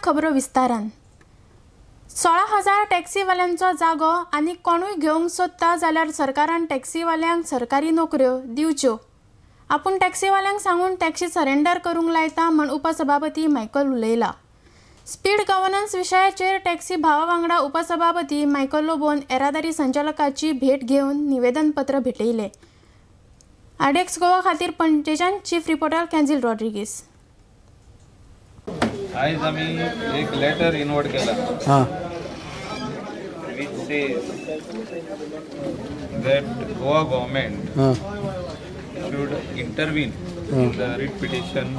खबरो विस्तारान. 16,000 टॅक्सीवाल्यांचो जागो आनी कोणूय घेवंक सोदता जाल्यार सरकारान टॅक्सीवाल्यांक सरकारी नोकऱ्यो दिवच्यो. आपूण टॅक्सीवाल्यांक सांगून टॅक्सी सरेंडर करूंक लायता म्हण उपसभापती मायकल उलयला. स्पीड गव्हर्नन्स विशयाचेर टॅक्सी भावा वांगडा उपसभापती मायकल लोबोन येरादारी संचालकाची भेट घेवन निवेदनपत्र भेटयलें. आरडीएक्स गोवा खातीर पणजेच्यान चीफ रिपोर्टर कॅन्झील रॉड्रिगीस. आयज आमी एक लेटर इनवर्ड केला which says that Goa government should intervene in the writ petition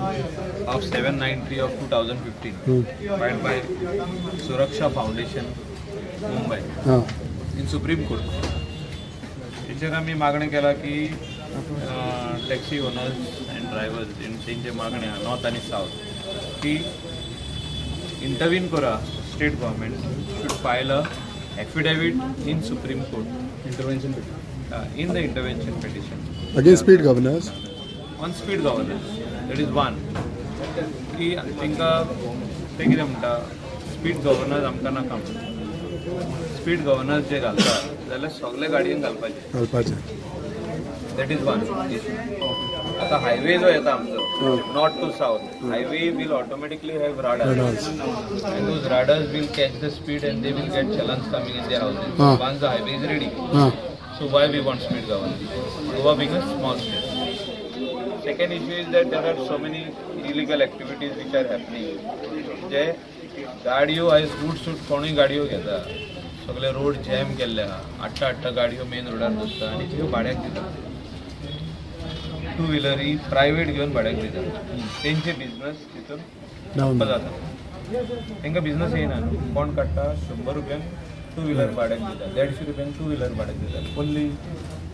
of 793 of 2015 filed by Suraksha Foundation, Mumbai in Supreme Court. तेचेर आमी मागणें केला की टॅक्सी ओनर्स अँड ड्रायव्हर्स तेंचे मागणें आहा नॉर्थ आनी सावथ की इंटरवीन करा. State government should file a affidavit in Supreme Court intervention petition in the intervention petition against speed governors, on speed governors. That is one की तांकां ते कितें म्हणटा, स्पीड गव्हर्नर्स आमकां नाका म्हणटा. स्पीड गव्हर्नर्स जे घालता जाल्यार सगळे गाडयेन घालपाचे. That is one issue. आतां हायवे जो येता आमचो north to south highway will automatically have radars and those radars will catch the speed and they will get challans coming in their houses once the highway is ready. So why we want speed governance? Goa being a small state. Second issue is that there are so many illegal activities which are happening. जे गाडयो आयज route सूट कोणूय गाडयो घेता, सगळे road jam केल्ले आहा, आठ्ठा आठ्ठा गाडयो main रोडार दवरता आनी त्यो भाड्याक दिता. टू व्हिलरी प्रायवेट घेवन भाड्याक दिता. तेंचे बिजनस तितून जाता. तांकां बिजनस येयना न्हू. कोण काडटा 100 रुपयांक टू व्हिलर भाड्याक दिता, 150 रुपयांक टू व्हिलर भाड्याक दिता. Only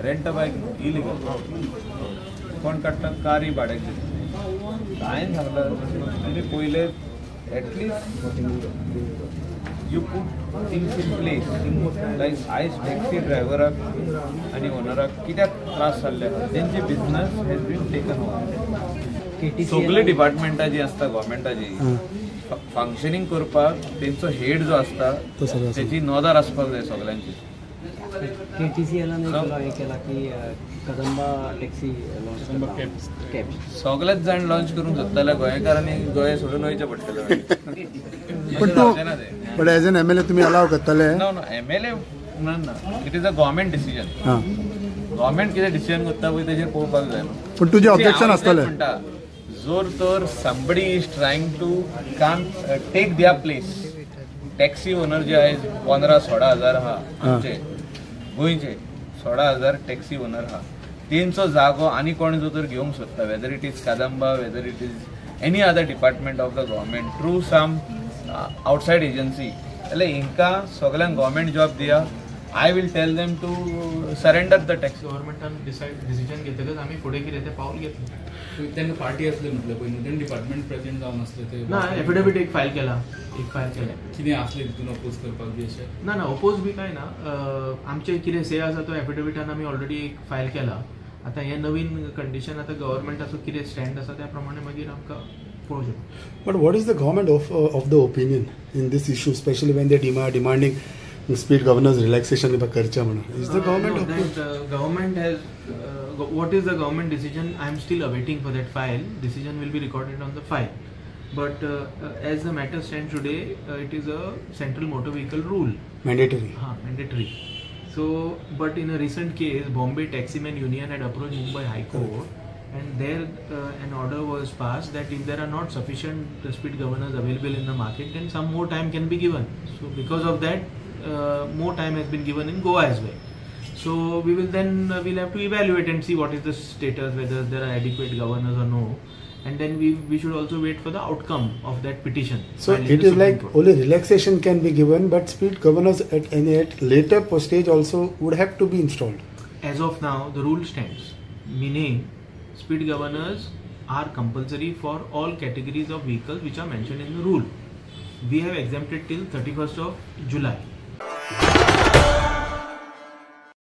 rent a bike illegal. कोण काडटा कारी भाड्याक दिता. हांवें सांगलां तुमी पयले at least you put things in place. Like आयज टॅक्सी ड्रायव्हराक आनी ओनराक कित्याक त्रास जाल्ले आहा, तेंचे बिजनस हॅज बीन टेकन ओवर. सगळे डिपार्टमेंटां जी आसता गव्हर्मेंटाची फंक्शनींग करपाक तेंचो हेड जो आसता तेची नदर आसपाक जाय सगळ्यांची. केटीसीएलान एक केला की कदंबा टॅक्सी लॉन्च कॅब सगळेच जाण लॉन्च करूंक सोदताले गोंयकारांनी गोंय सोडून वयचें पडटलें. पण तूं but as an MLA तुमी अलाव करतले? नो नो, एमएलए म्हणून ना, it is a government decision. Government कितें डिसिजन करता पळय तेजेर पळोवपाक जाय. पण तुजें ऑब्जेक्शन आसतलें. म्हणटा जोर तर somebody is trying to come take their place. Taxi owner जे आयज 15-16 हजार आहा आमचे गोंयचे 16,000 टॅक्सी ओनर आहा, तेंचो जागो आनी कोण जो तर घेवंक सोदता, whether it is Kadamba, whether it is any other department of the government through some outside agency, जाल्यार हिंकां सगळ्यांक गव्हर्मेंट जॉब दिया. I will tell them to surrender the taxi. गव्हर्मेंटान डिसिजन घेतकच आमी फुडें कितें तें पावल घेतलें. तेन्ना पार्टी आसले म्हटलें पळय न्हू, तेन्ना डिपार्टमेंट प्रेझेंट जावन आसलें ते ना एफिडेवीट एक फायल केला, एक फायल केलें. कितें आसलें तितून अपोज करपाक बी अशें? ना ना, अपोज बी कांय ना. आमचें कितें से आसा तो एफिडेविटान आमी ऑलरेडी एक फायल केला. आतां हें नवीन कंडिशन आतां गव्हर्मेंटाचो कितें स्टँड आसा त्या प्रमाणे मागीर आमकां पळोवंक शकता. But what is the government of the opinion in this issue, specially when they demanding speed governors relaxation करचें म्हणून? Is the government government has what is the government decision? I am still awaiting for that file. Decision will be recorded on the file. But as the matter stands today, it is a central motor vehicle rule. Mandatory. Ha, mandatory. So, but in a recent case, Bombay Taximan Union had approached Mumbai High Court, and there an order was passed that if there are not sufficient speed governors available in the market, then some more time can be given. So, because of that, more time has been given in Goa as well. So we will then we'll have to evaluate and see what is the status, whether there are adequate governors or no, and then we should also wait for the outcome of that petition. So it is like only relaxation can be given, but speed governors at any at later stage also would have to be installed. As of now, the rule stands, meaning speed governors are compulsory for all categories of vehicles which are mentioned in the rule. We have exempted till 31st of July.